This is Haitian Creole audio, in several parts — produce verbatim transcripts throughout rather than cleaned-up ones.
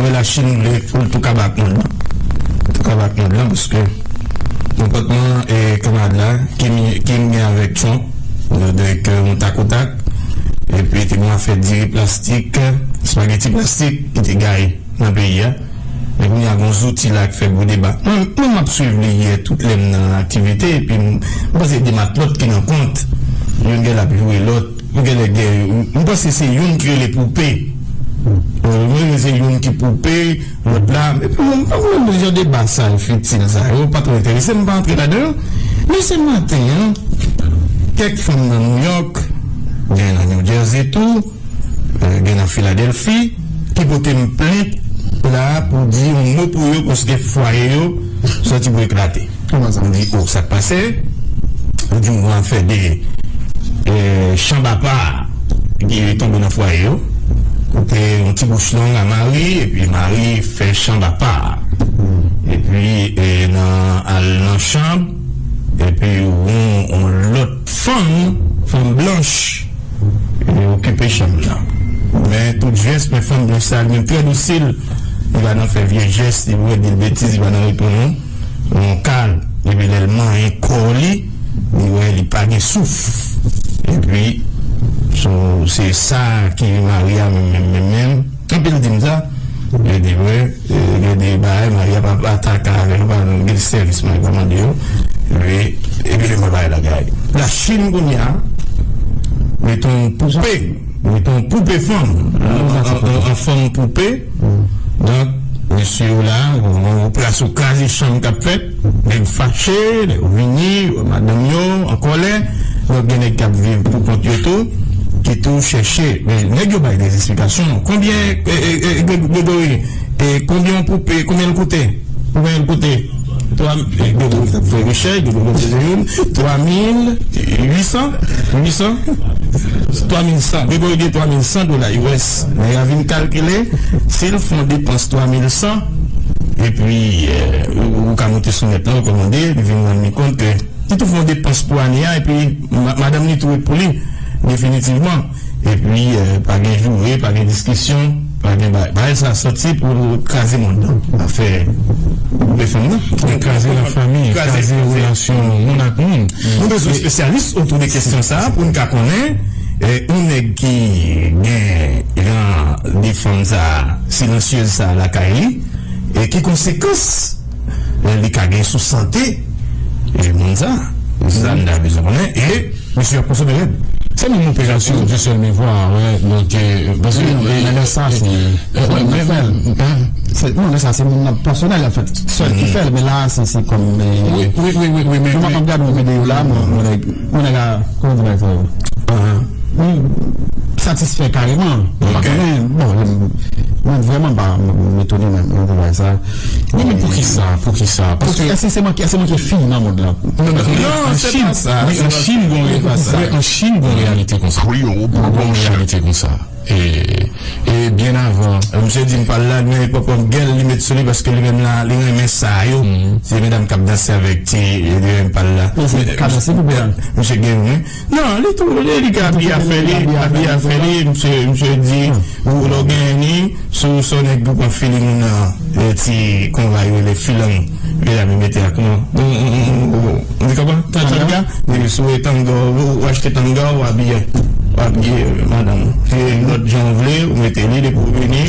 Lachin vle pou l tou kaba ak mond lan. Tou kaba ak mond lan, paske konpòtman kanmarad la, Kim, Kim gen avèk Trump, yo de ke yon tak o tak, epi te gen afè diri plastik, espageti plastik ki te gaye nan peyi a. Men kounye a gen yon zouti la k fè gwo deba. Mwen, mwen m ap swiv li yè tout lè m nan aktivite, epi m, m panse de matlòt ki nan kont. Youn gen l ap joure lòt. Ou genlè gen, m panse se youn ki rele poupe. Mwen se youn ki poupe, lòt la. Epi mwen pa konprann jan deba sa yo fitil sa yo, pa twò enterese m, pa antre ladan yo. Men se maten an, kèk fanm nan New York, gen nan New Jersey tou, gen nan Filadèlfi, ki pote m plent la pou di yon mo pou yo, paske fwaye yo soti pou eklate. Kòman sa? M di, o, sa k pase? Yo di m gen afè de chanm apa ki tonbe nan fwaye yo. Kote yon ti bouch long a mari, epi mari fè chanm apa. Epi nan al nan chanm, epi yon lòt fanm, fanm blanch, okipe chanm nan. Men tout jès, men fanm blanch sa li menm trè dosil. Li pa nan fè vye jès, li pa nan di l betiz, li pa nan reponn ou. Yon kal, epi lè l manyen kò li, li wè li pa gen souf. Epi se sa ki mari a menm, menm, menm, menm. Anpil di m sa, yo di vre, gen de bagay mari a pa atake avè l, pa gen sèvis mari pa mande yo. Epi, epi li mwen bay lagay. Lachin kounye a, meton poupe, meton poupe fanm, an fanm poupe. Donk, mesye yo la, yon operasyon kraze chanm k ap fèt, nèg fache, nèg yo vini, madanm yo an kòlè. Donk, gen nèg k ap viv pou kont yo tou, ki tou chèche. Men nèg yo bay de esplikasyon. Konbyen, Gregory, konbyen yon poupe, konbyen l koute? Konbyen l koute? Twa, Gregory k ap fè rechèch, Gregory k ap fè youn, twa mil uit san, uit san, twa mil san. Gregory gen twa mil san dola U S. Nèg la vin kalkile, si l fè yon depans twa mil san, epi ou ka monte sou nèt la, ou kòmande, li vin rann li kont ke li tou fè yon depans pou ane a, epi madanm li tou ret pou li, definitivman. Epi, pa gen joure, pa gen diskisyon, pa gen bagay. Bagay sa soti pou kraze mond nan. Afè koupe fanm nan. Kraze lafanmi, kraze relasyon moun ak moun. Nou bezwen espesyalis otou de kesyon sa pou n ka konnen yon nèg ki gen jan de fanm sa, silansyez sa lakay li, e ki konsekans li ka gen sou sante moun sa. Se sa n ta bezwen konnen. E Mesye ap konsome rèd. Se menm operasyon, de sèl me vwa, wè, donk, paske nan lè sa, se, mwen fè l, se, non, lè sa, se moun nan pèsonèl, an fèt, sèl ki fè l, men la, se, se kòm, wi, wi, wi, wi, wi, men, mwen ap gade yon videyo la, mwen, mwen, mwen, kòman di bagay sa yo? Li satisfè kareman, mwen pa konnen, bon, mwen vrèman pa, mwen etone menm, mwen bagay sa. Wi, men poukisa, poukisa? Paske èske se manke, èske se manke fi nan mond lan? Non, se pa sa. Wi, an Chin, gon, wi, an Chin, gon reyalite konsa. Gon reyalite konsa. E, e byen avan. Misye di m pa l la, men pòpòp gèl li met sou li paske li menm la, li renmen sa yo. Se medam k ap danse avèk ti, li renmen pa l la. Misye gen, wi. Non, li tou, li, li ka abiye afè li, abiye afè li, misye, misye di, ou lè w genyen li, sou, sou nèg ki pran feeling ou nan, ti konva yo rele filang. Medam yo mete ak nou. Ou konprann? Tanga, depi si w tanga, ou achte tanga, ou abiye, ou abiye madanm ou. Se lòt jan w vle, ou mete li, depi w vini,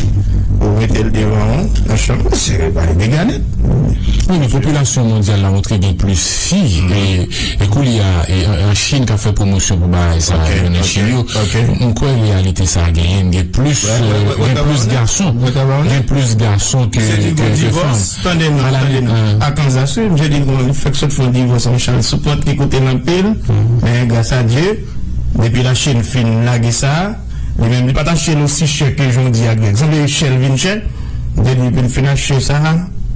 ou mete l devan ou, nan chanm, se pa ilegal nèt. Wi, men popilasyon mondyal la montre gen plis fi, e, e koulye a, e, an, an Chin k ap fè pwomosyon pou bagay sa, yo nan Chin yo. M kwè reyalite sa genyen, gen plis, gen plis gason, gen plis gason ke, ke, ke fanm. Tande non, tande non. Akanzas, wi, misye di l fèk sot fè yon divòs, yon chal sou pòt ki koute l anpil, men gras a Dye, depi Lachin fin lage sa, li menm, li pa t achte l osi chè ke jan w di a Grèg. Sanble chè l vin chè, misye di l fin achte sa,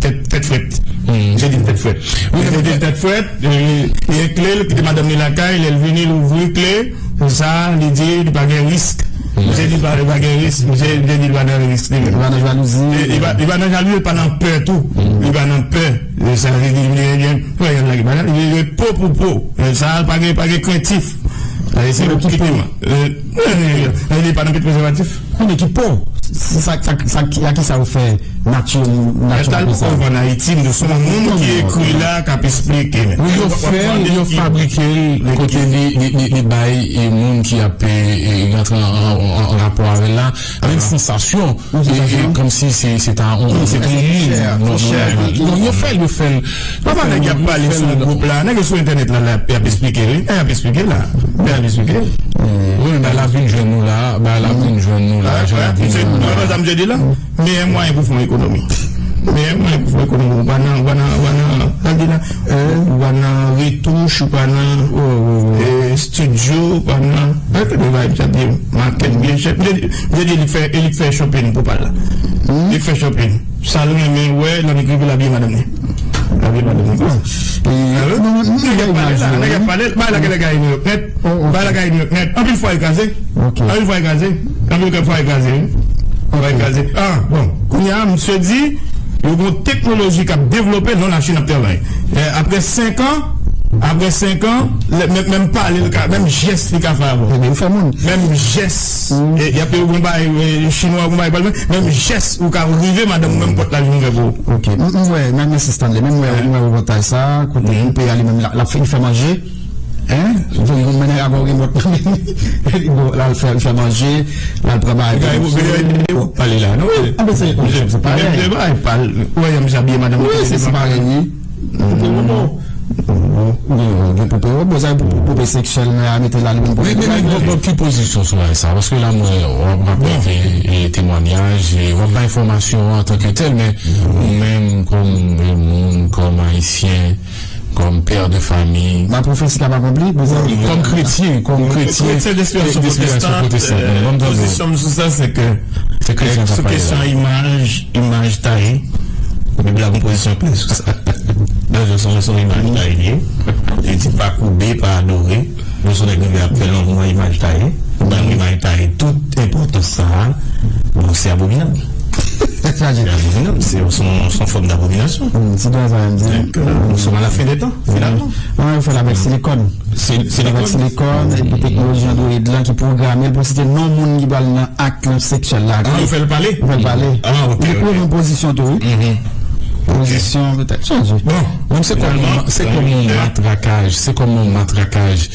tèt, tèt frèt. Misye di l tèt frèt. Misye di l tèt frèt, li gen kle l, kite madanm li lakay, lè l vini, l ouvri kle, sa, li di, li pa gen risk. Misye di pa, li pa gen risk, misye, misye di li pa nan risk, li menm. Li pa nan jalouzi. Li pa, li pa nan jalouzi, li pa nan pè tou. Li pa nan pè. E sa vle di, li gen, gen, wè, yon lage bagay, li gen po pou po. E sa, pa gen, pa gen krentif. E se yo ki po. E, e, e, li pa nan met prezèvatif. Konnen ki po. sa, sa, sa, a ki sa yo fè nati, nati Metal konsa? Poko vann Ayiti, nou se yon moun ki ekri la, k ap esplike. Wi, yo fè l, yo fabrike l, kote li, li, li, li bay e moun ki ap e, e, rantre an, an, an, an rapò avè l la, menm sansasyon, e, e, kòmsi se, se ta, on, se ta yon moun. Non, non, non, yo fè l, yo fè l. Papa nèg y ap pale sou yon gwoup la, nèg yo sou entènèt la, la, y ap esplike, wi. Y ap esplike la. Y ap esplike. Wi, men bagay la vin jwenn nou la, bagay la vin jwenn nou la, jan l vin jwenn nou la. Mwen sa m te di la, meyè mwayen pou fè yon ekonomi. Meyè mwayen pou fè yon ekonomi. Ou pa nan, ou pa nan, ou pa nan, sa l di la, ou pa nan retouch, ou pa nan e, estidyo, ou pa nan, e, tande bagay m sa di yo, makèt byen chè. M te di, m te di li fè, e li fè shopping pou pa l la. Li fè shopping. Sa l renmen wè, lè m rive l abiye madanm li. L abiye madanm li. Nèg ap pale la, nèg ap pale, bay la genlè gaye New York nèt. Bay la gaye New York nèt. Anpil fwaye kraze. Anpil fwaye kraze. Anpil fwaye kraze, wi. Fwaye kraze. Ah, bon. Kounye a, misye di, yo gen yon teknoloji k ap devlope, non, Lachin ap travay. Eh, apre senk an, apre senk an, lè, menm, menm pale, l ka, menm jès, li ka fè avè w. Ebyen, ou fè moun. Menm jès. E, y ap yon bagay, e, chinwa, yon bagay, menm jès, ou ka rive, madanm ou, menm pòt la, li ouvè pou ou. Ok. M, m wè, men, men, Sis Stanley, men, m wè, m wè repòtaj sa, kote, mhm, koupe a li menm, l ap, l ap fè, li fè manje. Hein? Yon, yon mennaj avè w gen lòt nan men li. Bon, l al fè, l fè manje, l al pran bagay. Gade, gade, gade, w ap pale la, non? Wi, anben se, se, se parèy. Menm de bagay, pale. Ou wè, jan misye abiye madanm li. Wi, se, se parèy, wi. Poupée robot. Gen, gen poupée robot, sa, pou, pou, poupée sexuelle, men, a mete la, li menm pou. Men, men, men, bon, bon, ki pozisyon sou bagay sa? Paske la, mwen, w ap, w ap pote, e, temwanyaj, e, w ap bay enfòmasyon an, antanke tèl, men ou menm, kòm, e, moun, kòm Ayisyen, kòm pè de fanmi. Ma pwofesi k ap akonpli, bezwen. Kòm kretyen, kòm kretyen, kretyen de espirasyon pwotestan, pwotestan, euh, pozisyon m sou sa, se ke, se ke sou kesyon imaj, imaj taye, Bib la gen pozisyon klè sou sa. Dayè, se yon, se yon imaj taye li ye. Li di, pa koube, pa adore. Lè yon nèg rive ap fè lanmou a imaj taye, ou ba l imaj taye, tout enpòtans sa a, bon, se abominab. Se abominab, se, se yon, se yon fòm dabominasyon. Ti dwa sa menm di. Donk, euh, nous sommes à la fin des temps, finalement. An, yo fè l avèk silikòn. Silikòn. Avèk silikòn, epi teknoloji android lan ki pwograme l pou site non moun ki pral nan ak seksyèl la. Ah, yo fè l pale? Yo fè l pale. Ah, ok, ok. Li pran pozisyon tou, wi. Pozisyon, petèt, chanje. Bon, menm se kòm, se kòm yon matrakaj, se kòm yon matrakaj.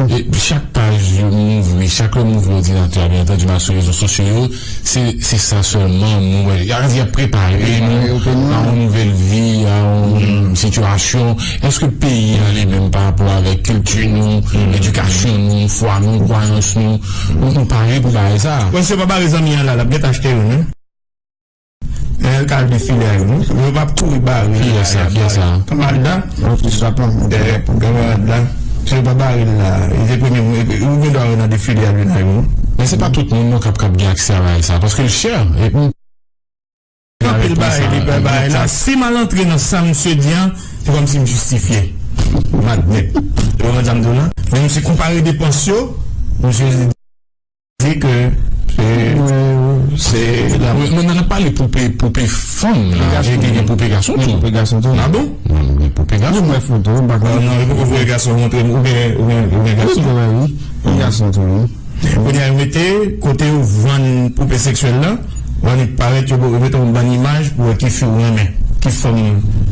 E chak paj yo m ouvri, chak lè m ouvri òdinatè a, byen antandi, m al sou rezo sosyo yo, se, se sa sèlman m wè. Y a, y ap prepare nou a yon nouvèl vi, a yon sitiyasyon. Èske peyi a li menm pa rapò avèk kilti nou, edikasyon nou, fwa nou, kwayans nou, nou, nou pare pou bagay sa? Wè, si yo pa bare zanmi an la, l ap gentan achte youn, wi. Lè l ka al defile a youn, wi. Yo p ap kouri bare l la. Kiyès sa? Kiyès sa? Kanmarad la. Kanmarad la. Si yo pa bare l la, li te premye moun, epi ou gen dwa wè nan defile a youn a youn. Men se pa tout moun non k ap, k ap gen aksè a bagay sa, paske l chè. Anpil bagay li pè bagay la. Si m al antre nan sa misye di an, se kòmsi m jistifye. Madnèt. Ou konprann sa m di w la? Men misye konpare depans yo, misye di ke se, se la. Wi, men n ap pale poupe, poupe fanm la. Gen, gen poupe gason tou. Poupe gason tou. Ah bon? Gen poupe gason. Mwen foto, m pa konnen. Non, non, li poko voye gason montre m. Ou gen, ou gen, ou gen gason? Wi, wi. Gen gason tou, wi. Kounye a, yo mete kote yo vann poupe seksyèl la, vann li parèt, yo, yo mete yon bann imaj pou wè ki fi w renmen, ki fòm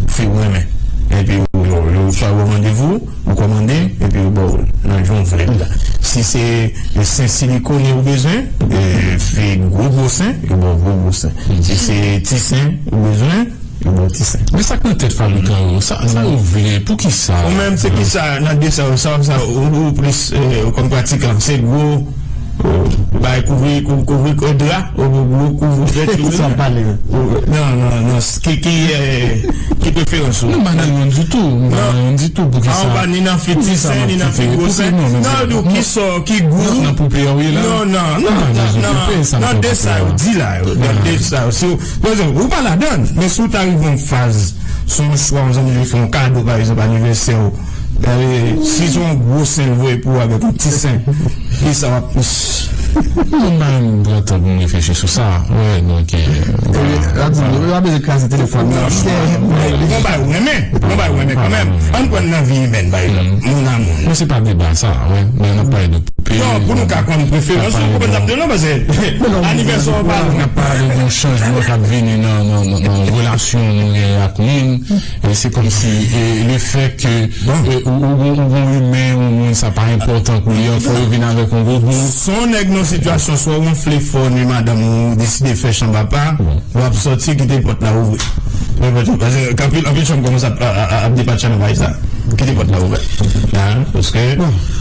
fi w renmen. Epi yo, yo, yo swa yo randevou, ou kòmande, epi yo ba w l nan jan w vle l la. Si se, e, sen silikone ou bezwen, e, fi gwo gwo sen, yo ba w gwo gwo sen. Si se ti sen ou bezwen, yo ba w ti sen. Men sa k nan tèt fabrikan yo, sa, sa yo vle, poukisa? Ou menm, se kisa nan de sa yo, sa, sa, ou, ou plis, e, kòm pratikan, se gwo, e, bay kouvri, kou-, kouvri, e, dra, ou gwo kouvri tèt ou. Sa w pale. Non, non, non, ki, ki, e, ki preferans ou? Non, m pa nan youn ditou, m pa nan youn ditou, poukisa? Ah, ou pa ni nan fi ti sen, ni nan fi gwo sen. Non, non, non, ki sò, ki gou? Nan poupe a, wi, la. Non, non, non, non, non, de sa yo di la, yo, nan de sa yo. Si w, pa egzanp, ou pa ladann, men si w ta rive yon faz, se yon chwa, yon zanmi vle fè yon kado, pa egzanp, anivèsè w, e, si se yon gwo sen l voye pou w avèk yon ti sen, kisa w ap plis? Mwen, m pa menm pran tan pou m reflechi sou sa. Wi, donk, e, Yo pa bezwen kraze telefòn nan. Bon, bay ou renmen. Bon, bay ou renmen kanmenm. Ann pran nan vi imèn, bay moun a moun. Men se pa deba sa, wi. Men n ap pale de pope. Non, pou nou ka konn preferans nou, konprann sa m di w lan, paske anivèsè w pa lwen. N ap pale de yon chanjman k ap vini nan, nan, nan, nan relasyon nou gen ak moun. E se kòmsi, e, le fè ke, e, ou, ou, ou, ou gon imen, yon moun, sa pa enpòtan pou li, fò yo vin avèk yon gwo boul. Se yon nèg nan sitiyasyon, swa w wonfle fò, ni madanm ou deside fè chanbapa, w ap sòti, kite pòt la ouvri. Paske anpil, anpil chanm kòmanse ap, ap, ap, ap depatche nan bagay sa. Kite pòt la ouvè. Paske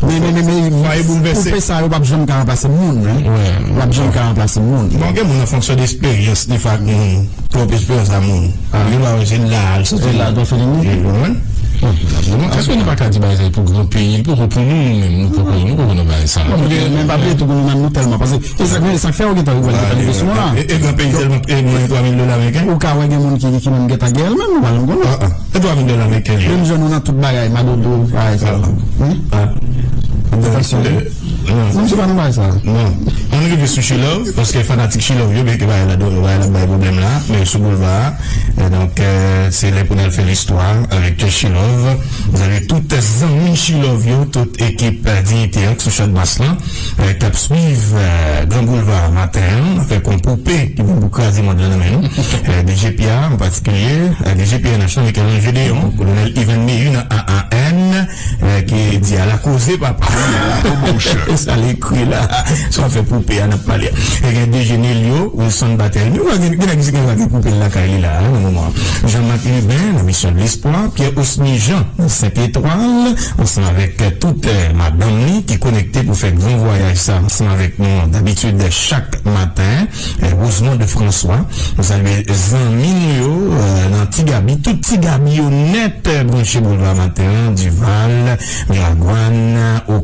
fwaye boulvèse. Koupe sa yo p ap janm ka ranplase moun, wi. Yo p ap janm ka ranplase moun. Bon, gen moun an fonksyon de esperyans, defwa ak moun, twòp esperyans a moun. Yo pa wè se la al soti la. Èske nou pa ka di bagay sa pou gran peyi, li poko pou nou, nou menm, nou poko, nou poko nan bagay sa. Men pa bliye tou pou nou menm, nou tèlman, paske e sa, men sa k fè yo gentan rive, rive sou nou la. E, e gran peyi sèlman, e mwen twa mil dola ameriken. Ou ka wè gen moun ki, ki menm gentan gen l menm, nou pa janm konnen. E twa mil dola ameriken. Menm jan nou nan tout bagay, madodo, bagay sa. Wi. Atansyon, wi. Non, se pa nan bagay sa. Non. Ann rive sou Chilove, paske fanatik Chilove yo, byen ke bagay la, bagay la bay pwoblèm la, men sou boulva a. E donk, e, se lè pou n al fè listwa avèk Chilove. N salye tout zanmi Chilove yo, tout ekip, e, Diyite an k sou Chadmas lan, e, k ap swiv, e, Gran Boulva maten an, avèk yon poupe ki vin pou kraze mond lan nan men nou. E, D G P A an patikilye, e, D G P N H nan Michel-Ange Deon, Kolonèl Yvan Mehu nan A A N, e, ki di ala koze papa. Sa l ekri la, sa fè poupe a n ap pale. E gen D G Nelio, Wilson Barthélemy, gen, gen nèg ki gen poupe l lakay li la, nan moman an. Jean-Marc Lubin nan Mission de l'Espoir, Pierre Osni Jean nan Sent Etwal, ansanm avèk tout, e, madanm li ki konekte pou fè gran vwayaj sa ansanm avèk nou dabitid chak maten, e, Rosemond François. Nou salye zanmi nou yo, e, nan Ti Gabi, tout Ti Gabi yo nèt, e, branche Boulva Maten an, Dival, Miragwàn,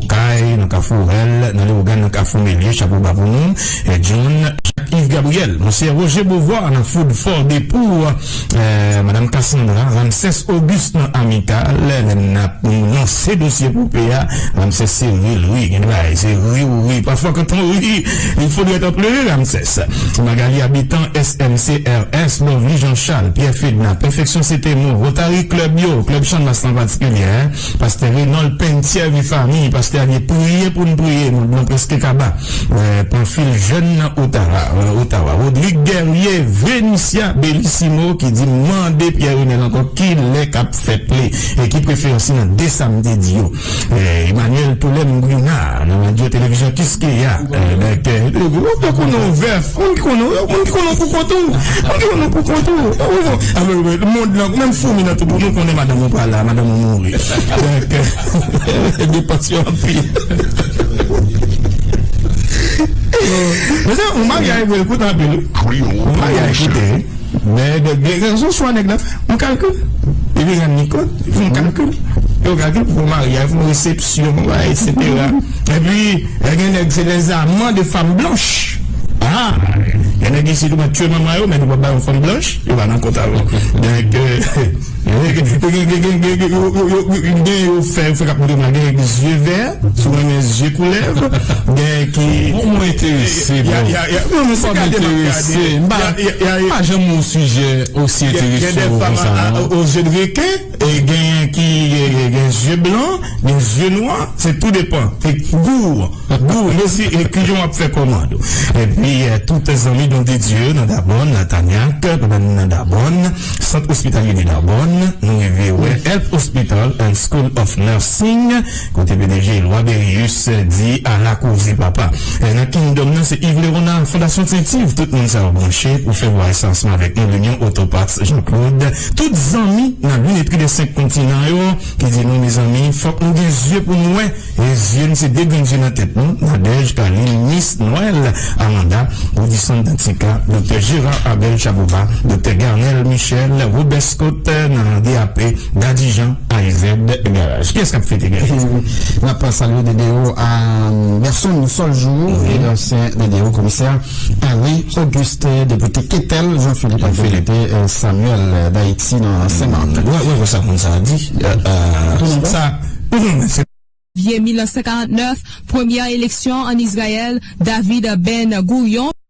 Okay, nan Kafou Rèl, nan Lewogàn, nan Kafou Melye, chapo ba pou nou, e, John, Yves Gabriel, Monseyè Roger Beauvoir nan Food for Depou, e, Madam Cassandra, Ramsès Auguste nan Amicale, lè n ap lanse dosye poupe a, Ramsès se ri l ri, gen de bagay, se ri ou ri, parfois quand on rit, il faudrait en pleurer, Ramsès. Magali Habitant, S M C R S, Lovely Jean Charles, Pierre Fedna, Perfection Setemo, Rotary Club yo, Club Channmas an patikilye, Pastè Renold Pentier, vi fanmi, pastè a di priye pou n priye, mond lan prèske kaba. E, Panfil Jèn nan Otawa, e, Otawa. Rodrigue Guerrier, Venicia Bellissimo ki di mande Pierre Renel ankò kilè k ap fèt li. Ekip referans li nan de sa m te di yo. E, Emmanuel Toulem Brunard nan radyo televizyon Kiskeya. E, donk, e, ou te konnen w vèf, moun ki konnen w, moun ki konnen w pou kont ou, moun ki konnen w pou kont ou. Mond lan, menm foumi nan twou, nou konnen madanm ou pa la, madanm ou mouri. Donk, e, depans yo anpil. Mezanmi, yon maryaj vre l koute anpil, wi. Yon maryaj koute, wi. Men, men, men, men, se yon swa nèg la, yon kalkil. Li vin rann li kont, li fè yon kalkil. Yon kalkil pou yon maryaj, pou yon resepsyon, etsetera. Epi, gen nèg, se les amants de femmes blanches. Ah, gen nèg isit, ou mèt tchwe manman yo, men nou p ap ba yon fanm blanch, yo pa nan kont avè w. Donk, e, Gen, gen, gen, gen, gen, gen, yo, yo, yo, gen yo fè, yo fè k ap montre m la, gen, gen zye vè, si w renmen zye koulèv, gen ki Bon, mwen enterese, ya, bon. Ya, ya, non, men se Fò m gade m ap gade. Enterese. M pa, Ya, ya, ya, ya. Pa janm yon sijè osi Gen, gen enterese de fanm konsa, a, a, non. O zye de reken, e gen ki, e, e, gen zye blan, gen zye nwa, se tou depan. Se gou. Gou, mesi, e kijan w ap fè kòmand ou. Epi, e, tout zanmi Don de Dieu nan Dabòn, nan Tanyak, pandan n nan Dabòn, Sant Ospitalye de Dabòn, nou rive wè Health Hospital and School of Nursing, kote P D G Eloi Berius di ala koze papa. E, nan Kingdom nan, se Yves Leronard, Fondasyon Sentiv, tout moun sa yo branche pou fè vwayaj sa ansanm avèk nou, L'Union Auto Parts Jean-Claude, tout zanmi nan Lunetri de Senk Kontinan yo, ki di nou, mezanmi, fòk nou gen zye pou nou wè. E zye n se de grenn zye nan tèt nou, Nadège, Carline, Miss Noël, Amanda, Rodison Dantica, Doktè Gérard Abel Chapopa, Doktè Garnel Michel, Robert Scott, nan D A P, Daddy Jean, A Z Garage. Kiyès k ap fete, Garage? N ap salye Dedeo a Berson Soljour, e ansyen Dedeo, komisè Henri Auguste, depite Ketel, Jean-Philippe, Jean-Philippe. Depite, e, Samuel, e, Dayiti nan Sen Mak. Wè, wè, wè sa moun sa a di. E, e, sa, Janvye mil nèf san karant nèf, premyè eleksyon ann Izrayèl, David Ben Gourion.